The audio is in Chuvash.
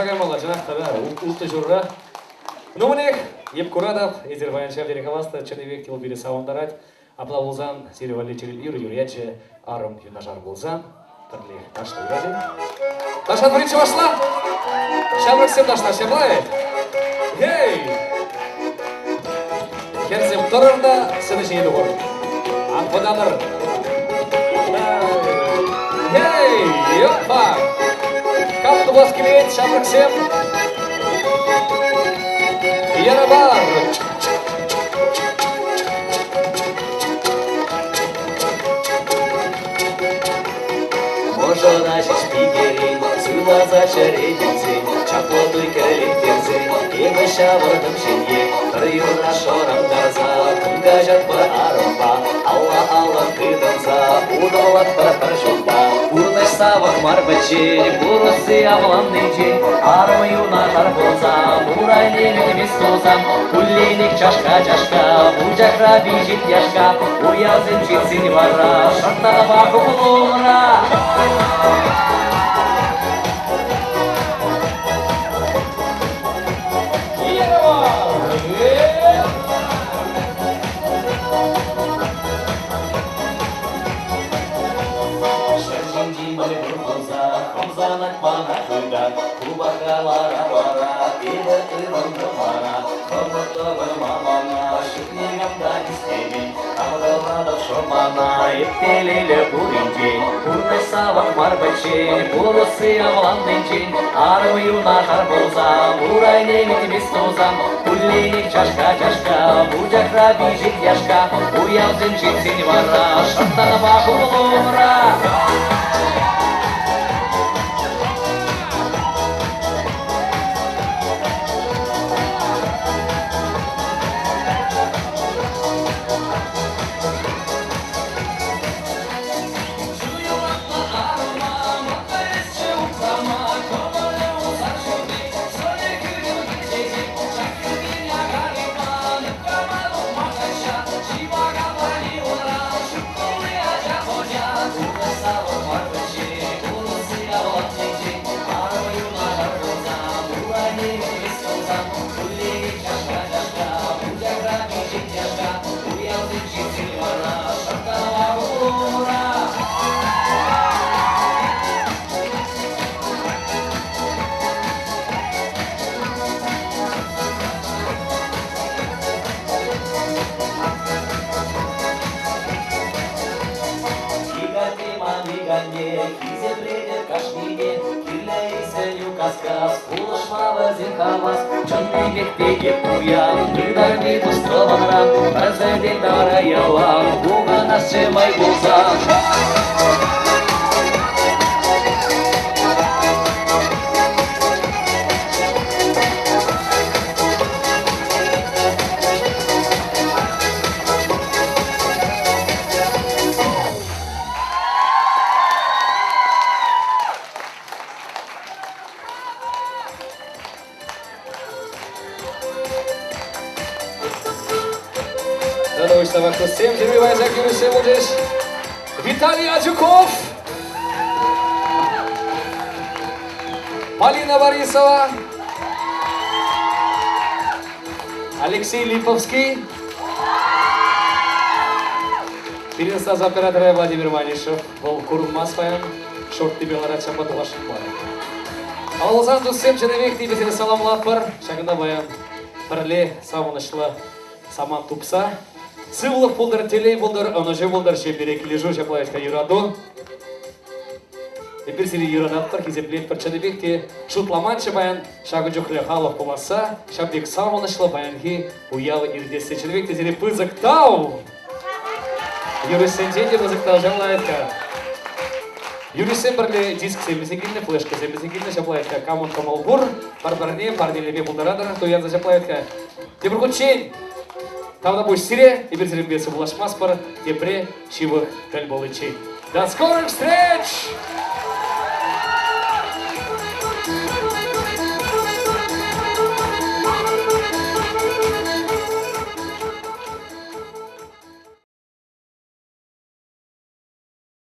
Каймалла, чӑнах та, ултӑ ҫурра. Ну, мӗнех, эп куратӑп, эсир паян ҫав тери хаваслӑ, чӑннипех те вӑл пире савӑнтарать. Апла пулсан, сире валли юрӑ юр ячӗ, арӑм юнашар пулсан, пӗрлех ташла юрать. Ташлатпӑр чӑвашла? Ҫамрӑксем ташлаҫҫӗ апла-и? Эй! Хӗрсем тӑрӑр та сцена ҫине тухӑр. Ан вӑтанӑр. Эй, опа! Кам тухас килет, ҫамрӑксем? Ярабар! Мӑшӑра ҫеҫ пикерен, суйласа ҫӗре килсен, чаплӑ туй кӗлеттерсен, эпӗ ҫавӑртӑм ҫемье, пӗр юрра шӑрантарса, кун каҫатпӑр арӑмпа, алла-аллӑн тытӑнса, утӑмлатпӑр пӗр ҫулпа. Пурнӑҫ савӑк мар пӗччен, пурӑсси авланнинчен, арӑм юнашар пулсан, урайне лекмест пулсан, кулленех чашка-чашка, пучахра пиҫет яшка, уявсем ҫитсен вара шӑрттанпа хупӑлумра. Ҫӗр ҫинчи мӗнпур пулса ӑмсанать мана хыта, Тупака лара-лара эпӗ ывӑнтӑм ара, Хӑвӑрт мана, ҫук никам та хистемен, Таврӑнатӑп шӑпана, эп телейлӗ пуринчен. Пурнӑҫ савӑк мар пӗччен, пурӑсси авланнинчен, Арӑм юнашар пулсан, урайне витмест тусан, Кулленех чашка-чашка, пучахра пиҫет яшка, Уявсем ҫитсен вара шӑрттанпа хулӑмра. Хисепленӗ кашнине, кирлӗ-и сӗнӳ кас-кас, пулӑшма вӗсем хавас. Чӑннипех те эп пуян, ытарми тус-тӑванран, пӗр сӗтел тавра ялан пухӑнасчӗ май пулсан. Выставка всем Юрий Виталий Адюков, Полина Борисова, Алексей Липовский, Пирӗн сас операторӗ Владимир Ванишев. Вӑл курӑнмасть паян. Шорттипе ларать ҫапла тухасшӑн мар. Алласан туссем чӑннипех те вӗсене саламлатпӑр. Ҫакӑнта паян пӗрле савӑнӑҫлӑ самант тупса сывлӑх пултӑр, телей пултӑр, ӑнӑҫу пултӑр, ҫемьере килӗшӳ ҫапла ӗҫ юрату. Эпир сире юрататпӑр, хисеплетпӗр. Чӑннипех те шутламанччӗ паян ҫакӑн чухлӗ халӑх пуласса, ҫав пек савӑнӑҫлӑ паянхи уяв иртессе. Чӑннипех те сире пысӑк тав! Юрӑҫсенчен те пысӑк тав ҫапла-ха. Юрӑҫсем пӗрле дисксем илсе килнӗ, флешкӑсем илсе килнӗ, ҫапла-ха. Камӑн кӑмӑл пур, пӗр-пӗрне парнелеме пултаратӑр, туянса ҫапла-ха. Тепӗр хутчен тавтапуҫ сире, эпир сирӗнпе сывлашмастпӑр, тепре ҫывӑх тӗл пуличчен. До скорых встреч!